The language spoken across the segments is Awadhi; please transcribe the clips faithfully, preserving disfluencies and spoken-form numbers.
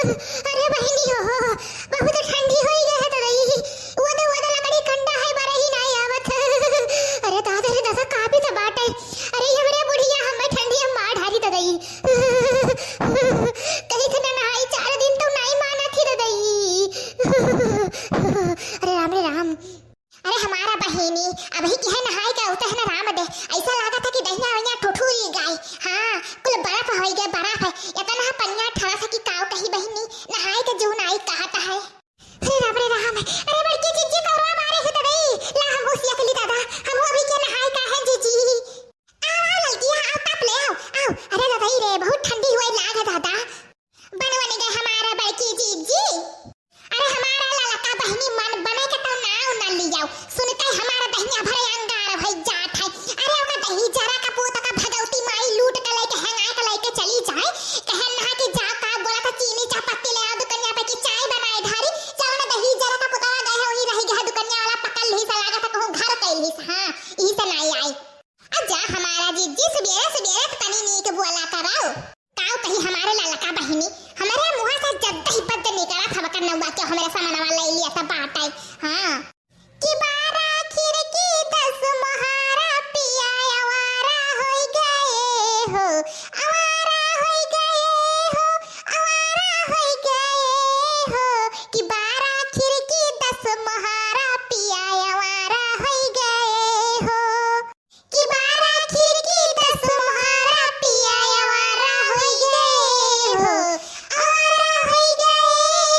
अरे बहिनी हो, बहुत ठंडी होई गए है ददई। वो तो, वो तो लकड़ी कंडा है, बरही नाई आवत। अरे दादा रे दादा, कापी तो बाटे। अरे हमरे बुढ़िया, हमें ठंडी हम मार ढारी ददई। कहीं से ना नहाई, चार दिन तो नाई माना थी ददई। अरे राम रे राम। अरे हमारा बहिनी, अबही की है नहाई का उतहन राम दे। ऐसा लागत है कि दहिया वहिया ठुठुरी गए। हाँ, कुल बर्फ होई गए, बर्फ है। इतना पनिया ठरस कि काव कही बहिनी, नहाई के जून आई कहत है। अरे राम रे राम, अरे बड़की जिज्जी कौरवा मारे है ददई। ला हम उसिया के ली दादा, हम अभी के नहाई का है जिज्जी। आओ, आओ ललकिया, आओ ताप ले आओ, आओ। अरे ददई रे, बहुत ठंडी हुए लाग है दादा। बन बन गए हमारा बड़की जिज्जी। अरे हमारा ललका बहिनी मन बने के तो नाव न लियाओ। सुनते ही हमारा दहिया भरे अंगार भई जात है। अरे ओका दही जरा का पोत का भगवती माई लूट के लेके हेंगाए के लेके चली जाए। कहे ना कि जाओ का बोला था चीनी चापत्ती ले आओ दुकनिया पे कि चाय बनाए धारी। जौन दही जरा का पोतवा गए है वही रही गए दुकनिया वाला पकड़ ली से लागत है कहूँ घर कैली से। हाँ, यही से नाई आई। अब जा हमारा जिज्जी सुबेरे सुबेरे तो तनी नीक बोला कराओ। काव कही हमारे ललका बहिनी, हमरे मुँह से जद्दही पद्द निकला था बकर नौवा के हमरे समनवा ले लिया था बाटे। हाँ। कि बारह खिड़की दस मोहारा पिया आवारा होई गए हो, आवारा होई गए हो, आवारा होई गए हो। कि बारह खिड़की दस मोहारा पिया आवारा होई गए हो। कि बारह खिड़की दस मोहारा पिया आवारा होई गए हो, आवारा होई गए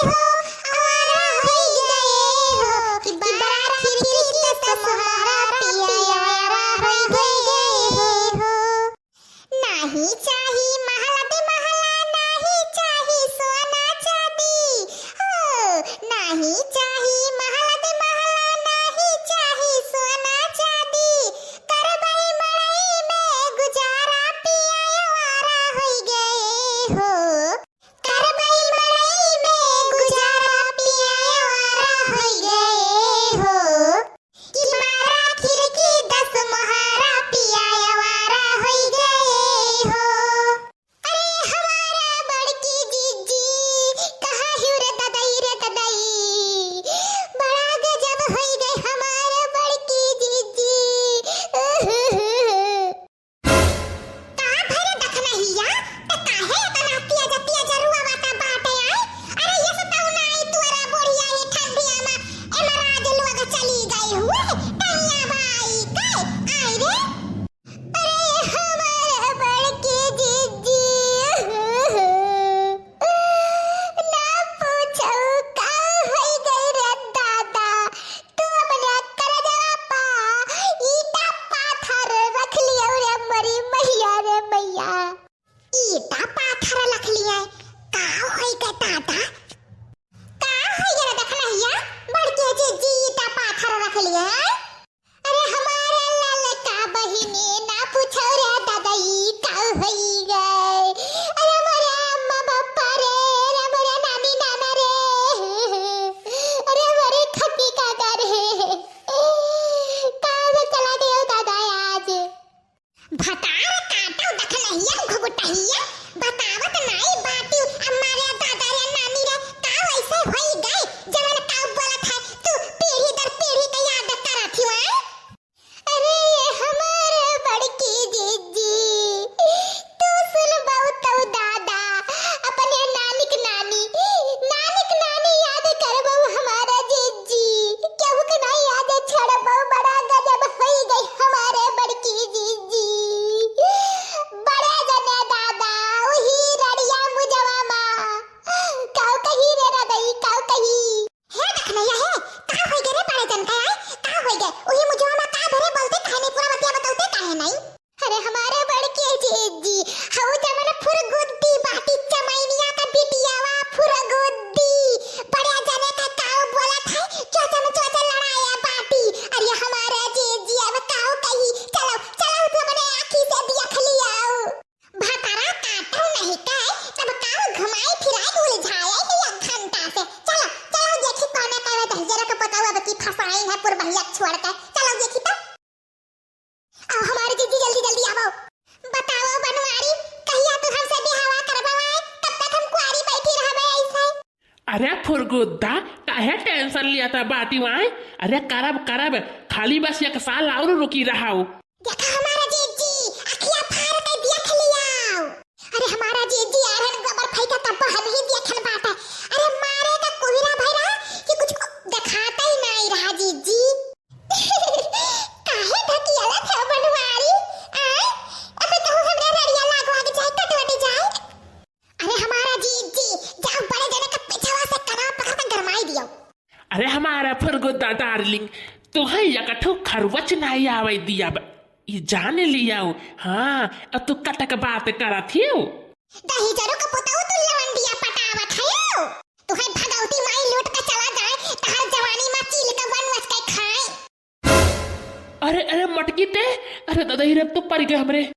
हो, आवारा होई गए हो। कि बारह खिड़की दस मोहारा पिया आवारा होई गए हो। नाही चाही महला दे महला, नाही चाही सोना चांदी। हो, नाही चाही महला दे महला, नाही चाही सोना चांदी। करबई मड़ई में गुजारा पिया आवारा होई गए हो। करबई मड़ई में गुजारा पिया आवारा होई गए हो। कि बारह खिड़की दस मोहारा पिया आवारा होई गए हो। अरे हमारा बड़की जिज्जी, कहाँ हिउ रे ददई रे ददई, बड़ा गजब होई गए हमारा बड़की जिज्जी। का भरे दखनहिया, त काहे एतना तेज, तेज रुआ वाता बाटे आए? अरे ये से तऊ ना आई तुअरा बुढ़िया ये ठंडिया मा, एमा राज लोग चली गई हुए, टैया बाई के, आई रे। अरे हमारे बड़की जिज्जी, ना पूछो का होई गई रे दादा, तू अपने करजवा पा ईटा पाथर रख लियो रे मोरी मैया रे मैया। ईटा पाथर रख लिया, का होई गे दादा? का होई गे रे दखनहिया? बड़के जिज्जी ईटा पाथर रख लिया है? अरे हमारा ललका बहिनी ना पूछो रे दादा, ई का होई गे? अरे मोरे अम्मा बापा रे, अरे मोरे नानी नाना रे, अरे मोरे खती काका रे, कहाँ से चला गयो दादा आज? भतार काटो दखनहिया घुघुटहिया, बतावत नाई बाटी, अम्मा रे दादा रे नानी रे, अरे फुरगुद्दा, काहे tension लिया था बाटी वाई? अरे करब, करब, खाली बस एक साल और रुकी रहाओ। देखा हमारा जीजी, अखिया फाड़ के देख लियाओ। अरे हमारा जीजी, आरन गोबर फेंका तब हम ही देखन बाटे। अरे मारे का कोहरा भरा कि कुछ को देखाता ही नहीं रहा जीजी। काहे ढकियाला था बनवारी? आय, अबे कहूँ हमरा रड़िया लागवा के जाए, कटवटी जाए। अरे हमारा जीजी, जाओ बड़े जने का पिछवा से कना पकड़ के गरमाई दियो। अरे हमारा फुरगुद्दा darling, तुहे एकठो खरवच नाई आवे दिया ब-, ई जान लियाओ। हाँ, अब तू कटक बात करत हियो। दही जरू का पुतऊ तू लवंडिया पटावत हयो। तुहे भगवती माई लूट के चला जाए, तहार जवानी मा चील का वन वस के खाए। अरे, अरे मटकी ते, अरे दादा, ई रे तो पड़ गए हमरे।